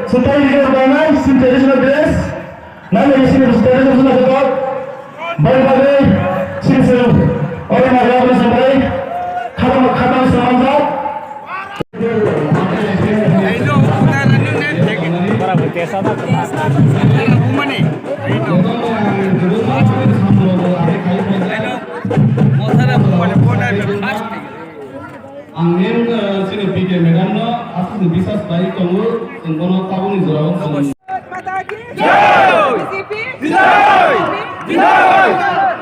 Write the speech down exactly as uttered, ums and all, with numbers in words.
Swtai rijak rwnai sini traditional dress. Nang ni sini traditional dress. Bari bari sini sini. Oro na ya bari sampai. Khama khama samanja. Ang neng, eh, chini P K madam no aswk ni bisas bai tongo, chwng bono tabukni jora o chwng. Bharat माता की जय। बीजेपी जिंदाबाद। जिंदाबाद।